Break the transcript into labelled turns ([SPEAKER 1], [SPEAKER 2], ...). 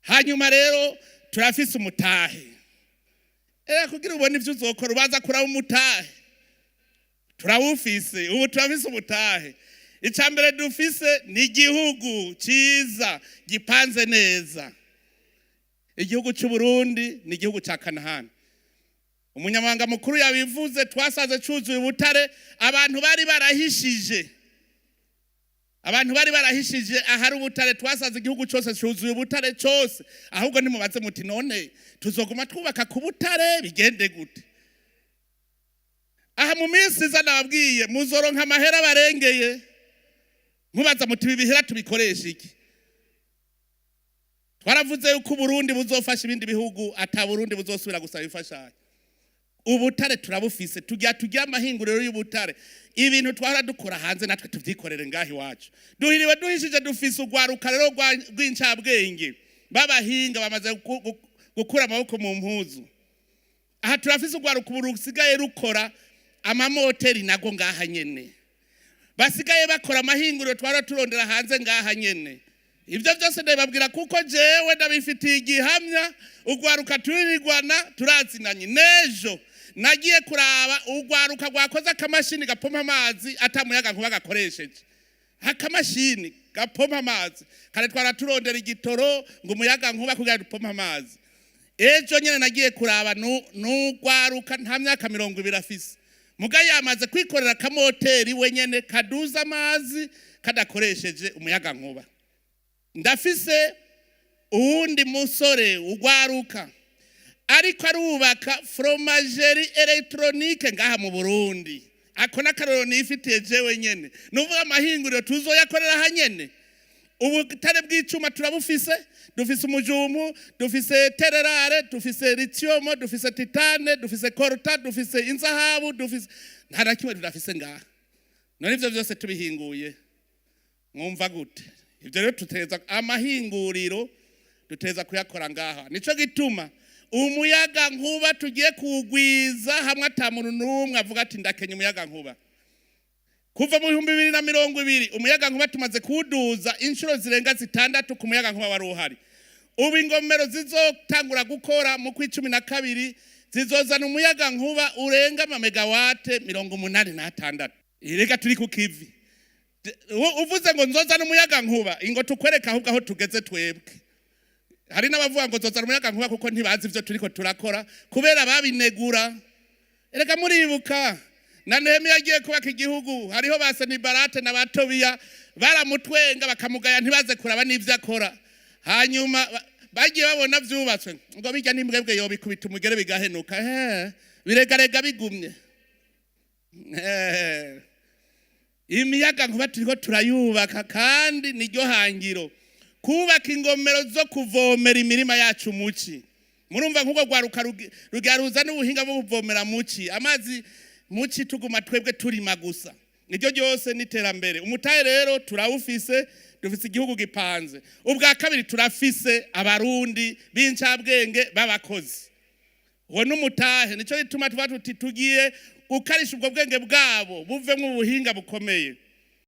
[SPEAKER 1] Hanyuma rero turafise umutahe. Era kugira ubone ivyo uzokora, ubaza kuraba umutahe. Turawufise ubu, turafise umutahe. Icya mbere dufise ni igihugu cyiza gipanze neza. Igihugu cy'u Burundi ni igihugu cya Kanahani. Umunyamabanga mukuru yabivuze, twasanze cuzuye ubutare. Abantu bari barahishije ahari ubutare. Twasanze igihugu cyose cyuzuye ubutare cyose. Ahubwo nimubaze muti: "None tuzoguma twubaka ku butare, bigende gute?" Aha mu minsi iza, nababwiye, muzoronka amahera barengeye. Mubaza muti: "Ibi bihera tubikoresha iki?" Twaravuze yuko Uburundi buzofasha ibindi bihugu, ata Burundi buzosubira gusaba imfashanyo. Ubutare turabufise, tujya amahinguriro y'ubutare. Ibintu twahora dukora hanze, natwe tuvyikorere ngaho iwacu. Duhiriwe duhishije, dufise urwaruka rero rw'incabwenge b'abahinga bamaze gukura amaboko mu mpuzu. Aha turafise urwaruka ubu rusigaye rukora amamoteri nago ngaha nyene, basigaye bakora amahinguriro twara turondera hanze ngaha nyene. Ibyo byose ndabibabwira kuko jewe ndabifitiye igihamya. Urwaruka turirigwana, turazinanye. N'ejo nagiye kuraba urwaruka rwakoze akamashini gapompa amazi atamuyaga nkuba gakoresheje. Akamashini gapompa amazi, kare twara turondera igitoro ngo umuyaga nkuba kugira dupompe amazi. Ejo nyene nagiye kuraba n'urwaruka, nta myaka 20 afise, muga yamaze kwikorera akamoteri wenyene kaduza amazi kadakoresheje umuyaga nkuba. Ndafise uwundi musore ugwaruka ariko arubaka fromagerie électronique ngaha mu Burundi. Ako n'akarorero nifitiye jewe nyene. Nuvuga amahinguriro tuzoyakorera aha nyene. Ubutare bw'icuma turabufise, dufise umujumu, dufise terres rares, dufise lithium, dufise titane, dufise coltan, dufise inzahabu, dufise, nta na kimwe tudafise ngaha. None ivyo vyose tubihinguye, mwumva gute? Ibyo rero tuteza amahinguriro, duteza kuyakora ngaha. Nico gituma umuyaga nkuba tugiye kuwugwiza hamwe ata muntu n'umwe avuga ati: "Ndakenye umuyaga nkuba." Kuva mu 2020, umuyaga nkuba tumaze kuwuduza inshuro zirenga zitandatu ku muyaga nkuba wari uhari. Ubu ingomero zizotangura gukora mu kw'icumi na kabiri zizozana umuyaga nkuba urenga amamegawate 86. Reka turi ku kivi. Uvuze ngo nzozana umuyaga nkuba, ingo tukwereka ahubwo aho tugeze twebwe. Hari n'abavuga ngo nzozana umuyaga nkuba kuko ntibazi ivyo turiko turakora, kubera babinegura. Erega muribuka na Nehemiya agiye kubaka igihugu, hariho ba Sanibarate na ba Tobiya baramutwenga, bakamugaya, ntibaze kuraba n'ivyo akora. Hanyuma bagiye babona vyubatswe ngo bijya n'imbwebwe yobikubita umugere bigahenuka. He biregarega bigumye. Imiyaga nkuba turiko turayubaka, kandi niryo hangiro, kubaka ingomero zo kuvomera imirima yacu muci. Murumva nk'ubwo rwaruka rugira ruza n'ubuhinga bwo kuvomera muci, amazi muci, tuguma twebwe turima gusa. Niryo ryose n'iterambere. Umutahe rero turawufise, dufise igihugu gipanze. Ubwa kabiri, turafise Abarundi b'incabwenge b'abakozi. Uwo n'umutahe. Nico gituma tuba tuti tugiye gukarisha ubwo bwenge bwabo buvemwo ubuhinga bukomeye.